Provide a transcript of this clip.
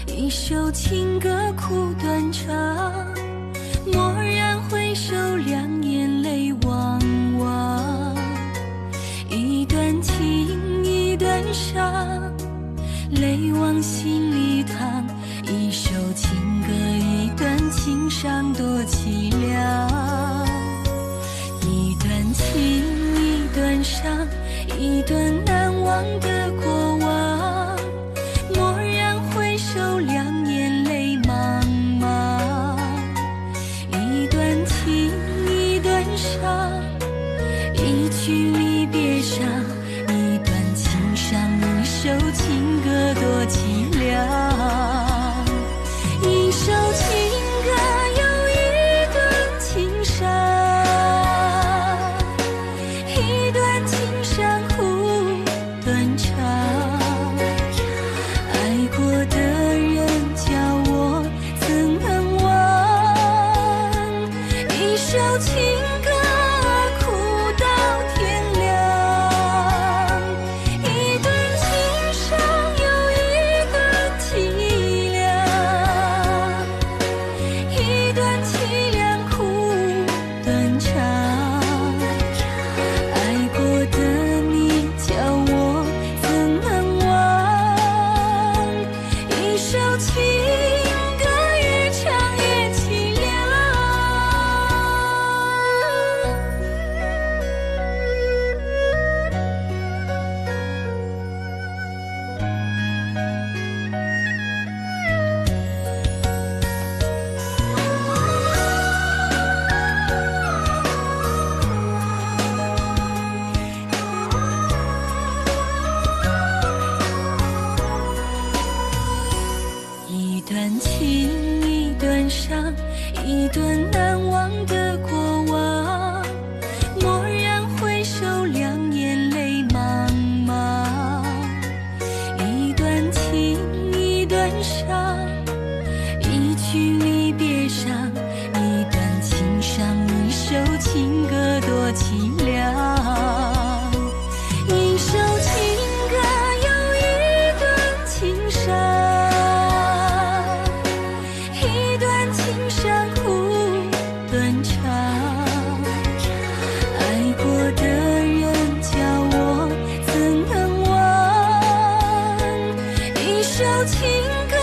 一首情歌苦断肠，蓦然回首，两眼泪汪汪。一段情，一段伤，泪往心里淌。一首情歌，一段情伤多凄凉。一段情，一段伤，一段难忘的过往。 蓦然回首，两眼泪茫茫。一段情，一段伤，一曲离别伤。一段情伤，一首情歌多凄凉。一首情歌，又一段情伤。 一段情伤苦断肠，爱过的人叫我怎能忘？一首情歌苦到天亮，一段情伤又一段凄凉。 一段凄凉苦断肠，爱过的你叫我怎能忘？一首情歌，越唱越凄凉。 一段情，一段伤，一段难忘的过往。蓦然回首，两眼泪茫茫。一段情，一段伤，一曲离别伤。一段情伤，一首情歌多凄凉。 一首情歌，又一段情伤。一段情伤苦断肠，爱过的人叫我怎能忘？一首情歌，